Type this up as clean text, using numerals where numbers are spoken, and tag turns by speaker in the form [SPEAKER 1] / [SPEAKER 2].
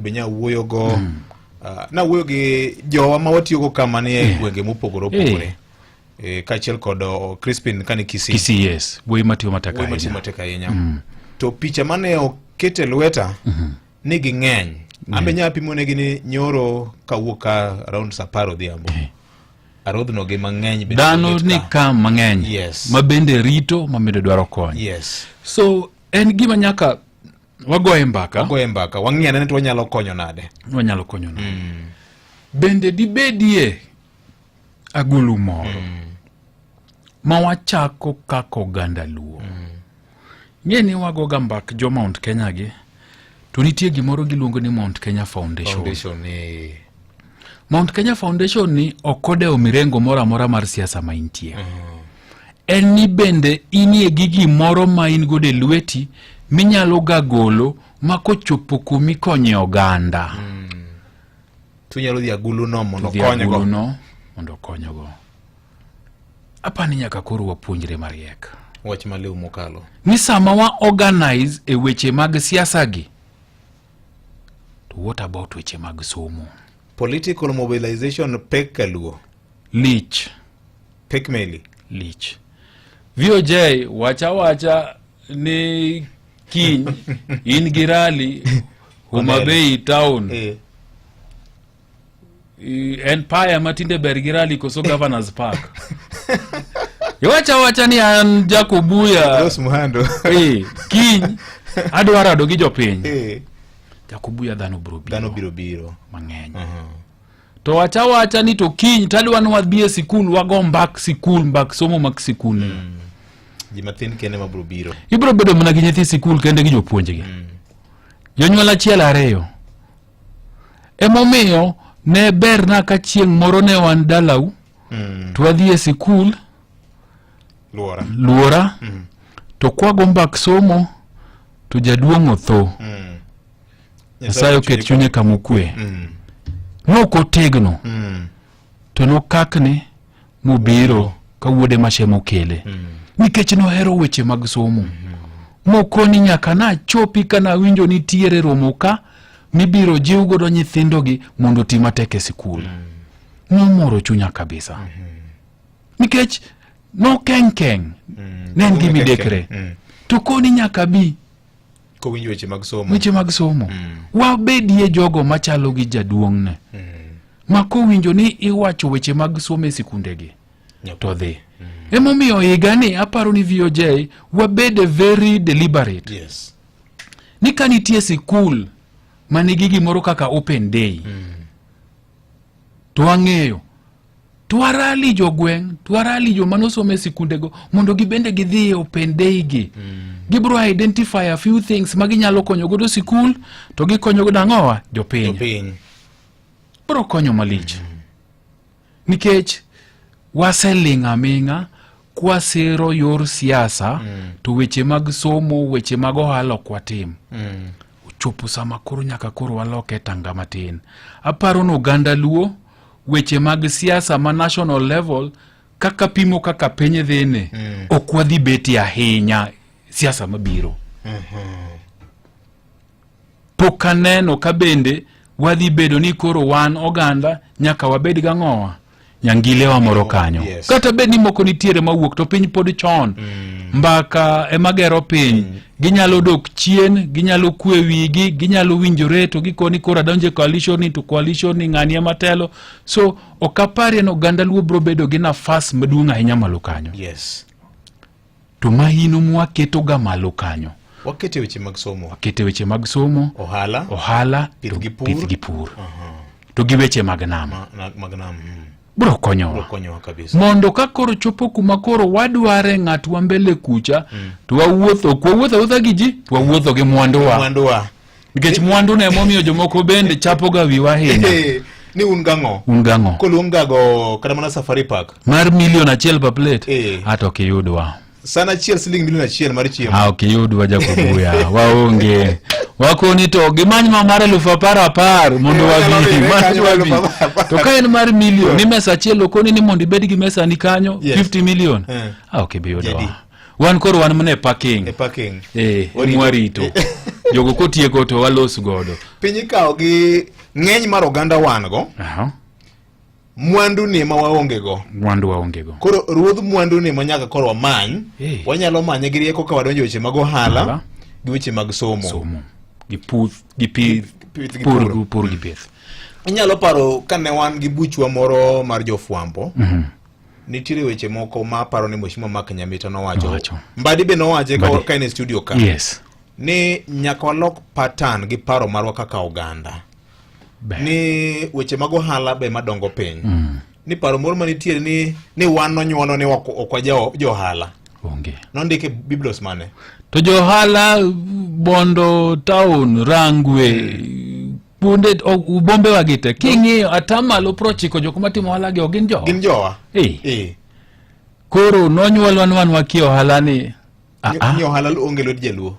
[SPEAKER 1] be nyawuoyogo. Nawuoyo gi jowa ma watiyogo kama ni e gwenge mopogore opogore. Kaachiel kod Crispin kani Kisii.
[SPEAKER 2] Kisii, yes, wuoyi matiyo matek
[SPEAKER 1] Wuoyi matiyo
[SPEAKER 2] ahinya.
[SPEAKER 1] matek ahinya. To picha mane oket e lweta ni ging'eny. An be nya pimonegi ni nyoro kawuok ka around saa 10 odhiambo. Arodhno gi mang'eny bende
[SPEAKER 2] Dhano
[SPEAKER 1] obet
[SPEAKER 2] ni
[SPEAKER 1] ka.
[SPEAKER 2] ka mang'eny ma bende rito, ma bende dwaro kony. So en gima nyaka wagoye mbaka.
[SPEAKER 1] Wagoye mbaka, wang'i ane ni to wanyalo konyo nade.
[SPEAKER 2] Wanyalo konyo nade. Bende dibedie agulu moro ma wachako kaka oganda Luo. Ng'e ni wagoga mbak jo Mount Kenya gi, to nitie gimoro giluongo ni Mount Kenya Foundation.
[SPEAKER 1] Foundation ni
[SPEAKER 2] Mount Kenya Foundation ni ok odewo mirengo moro amora mar siasa ma intie. En ni bende inie gi gimoro ma in godo e lweti minyalo ga golo ma kochopo kumikonye oganda.
[SPEAKER 1] To inyalo dhi agulu no mondo
[SPEAKER 2] Dhi
[SPEAKER 1] okonygo.
[SPEAKER 2] agulu no mondo okonygo. Apani nyaka koro wapuonjre mariek.
[SPEAKER 1] Wach maliw mokalo.
[SPEAKER 2] Ni sama wa organize e weche mag siasa gi, to what about weche mag somo?
[SPEAKER 1] Political mobilization pek kaluo.
[SPEAKER 2] Lich.
[SPEAKER 1] Pek meli.
[SPEAKER 2] Lich. VOJ wacha wacha ni kiny in gi rally Homa Bay town. En paya matinde ber gi rally koso Governors Park? Iwacha wacha ni an Jakobuya.
[SPEAKER 1] Rose Muhando.
[SPEAKER 2] Kiny adwa rado gi jopiny. Jakobuya dhano biro biro.
[SPEAKER 1] Dhano biro biro.
[SPEAKER 2] Mang'eny. To wacha wacha ni to kiny tadwa ni wadhi e sikul wago mbak sikul, mbak somo mag sikul.
[SPEAKER 1] Ji mathin kende ma biro biro.
[SPEAKER 2] Ibiro bedo mana gi nyithi sikul kende gi jopuonjgi. Jonyuol achiel ariyo. Emomiyo ne berna ka chieng' moro ne wan dalau to wadhi e sikul
[SPEAKER 1] Luora.
[SPEAKER 2] Luora. To kwago mbak somo to jaduong' otho. Nyasaye oket chunye kama okwe. Nok otegno. To nokakni mobiro ka wuode mashemo okele. Nikech nohero weche mag somo. Mokoni nyaka nachopi ka nawinjo nitiere romo ka mibiro jiw godo nyithindogi mondo oti matek e sikul. Nomoro chunya kabisa. Nikech nokeng' keng'. Ne en gi midekre. To koni nyaka bi.
[SPEAKER 1] Kowinjo weche mag somo.
[SPEAKER 2] Weche mag somo. Wabedie jogo machalo gi jaduong'ne. Ma kowinjo ni iwacho weche mag somo e sikundegi to dhi. Emomiyo higani aparo ni VOJ wabede very deliberate. Ni ka nitie sikul manigi gimoro kaka open day. To wang'eyo. To warali jogweng', to warali joma nosomo e sikundego mondo gibende gidhi e open day gi. Gibiro identify a few things ma ginyalo konyo godo sikul to gikonyo godo ang'owa? Jopiny.
[SPEAKER 1] Jopiny.
[SPEAKER 2] Biro konyo malich. Nikech waseling' aming'a kwasiro yor siasa to weche mag somo, weche mag ohala ok watim. Ochopo sama koro nyaka koro waloke tanga matin. Aparo ni oganda Luo weche mag siasa ma national level kaka pimo kaka piny dhine ok wadhi betie ahinya siasa mabiro. Pok aneno ka bende wadhi bedo ni koro wan oganda nyaka wabed gang'owa nyangilewa moro kanyo. Kata bed ni moko nitiere mawuok to piny pod chon. Mbaka ema gero piny. Ginyalo dok chien, ginyalo kwe wigi, ginyalo winjore to gikoni koro adonjo e coalition ni to coalition ni ng'ani ema telo. So ok aparie ni oganda Luo biro bedo gi nafas maduong' ahinya malo kanyo. To mahino mwaketo ga malo kanyo.
[SPEAKER 1] Wakete weche mag somo.
[SPEAKER 2] Wakete weche mag somo.
[SPEAKER 1] Ohala.
[SPEAKER 2] Ohala.
[SPEAKER 1] Pith gi pur.
[SPEAKER 2] Pith gi pur. To gi weche mag nam.
[SPEAKER 1] Mag nam.
[SPEAKER 2] Bro konyowa.
[SPEAKER 1] Bro konyowa kabisa.
[SPEAKER 2] Mondo ka koro chopo kuma koro wadware ng'atwa mbele kucha, to wawuotho, ok wawuotho awuotha gi ji, to wawuotho gi mwanduwa.
[SPEAKER 1] Mwanduwa.
[SPEAKER 2] Nikech mwandu ne emomiyo jomoko bende chapoga wiwa ahinya.
[SPEAKER 1] Ni un gang'o?
[SPEAKER 2] Un gang'o?
[SPEAKER 1] Koluong gago kata mana Safari Park.
[SPEAKER 2] Mar milion 1 per plate? Ato ok iyudwa.
[SPEAKER 1] Sana achiel siling milion 1 mar chiemo.
[SPEAKER 2] Ah, ok iyudwa Jakobuya. Waonge. Wakoni to gimany ma mar 10,000 10,000 mondo wabi. Many wabi. To ka en mar milion, ni mesa achiel okoni ni mondo ibed gi mesa ni kanyo 50 million. Ah, ok ibi yudwa. Wan koro wan mana e parking.
[SPEAKER 1] E parking.
[SPEAKER 2] Eh,
[SPEAKER 1] Warito.
[SPEAKER 2] mwarito. Jogo kotieko to walos godo.
[SPEAKER 1] Piny ikawo gi ng'eny mar oganda wan go.
[SPEAKER 2] Aha.
[SPEAKER 1] Mwandu ni ma waonge go.
[SPEAKER 2] Mwandu waonge go.
[SPEAKER 1] Koro ruodh mwandu ni ma nyaka koro wamany.
[SPEAKER 2] Eh.
[SPEAKER 1] Wanyalo manye gi rieko ka wadonjo e weche mag ohala
[SPEAKER 2] Ohala.
[SPEAKER 1] gi weche mag somo.
[SPEAKER 2] Somo. Gi puth, gi pith,
[SPEAKER 1] Pith gi
[SPEAKER 2] pur,
[SPEAKER 1] pur.
[SPEAKER 2] pur gi pith.
[SPEAKER 1] Inyalo paro kane wan gi buchwa moro mar jofwambo. Nitiere weche moko ma aparo ni Mheshimiwa Mark Nyamita nowacho.
[SPEAKER 2] Nowacho.
[SPEAKER 1] Mbadi be nowache ka,
[SPEAKER 2] Mbadi.
[SPEAKER 1] ka en e studio ka.
[SPEAKER 2] Yes.
[SPEAKER 1] Ni nyaka walok pattern gi paro marwa kaka oganda.
[SPEAKER 2] Ber.
[SPEAKER 1] Ni weche mag ohala be madongo piny. Ni paro moro manitiere ni ni wan nonyuolo ni ok ok wa jo jo ohala.
[SPEAKER 2] Onge.
[SPEAKER 1] Nondike Biblos mane?
[SPEAKER 2] To johala Bondo town, Rangwe, kuonde bombe wa gi te king'iyo atamalo 90 jok matimo ohala gi ok gin jowa.
[SPEAKER 1] Gin jowa.
[SPEAKER 2] Eh.
[SPEAKER 1] Eh.
[SPEAKER 2] Koro nonyuolwa ni wan wakia ohala ni.
[SPEAKER 1] Ni ohala onge lwet jaluo.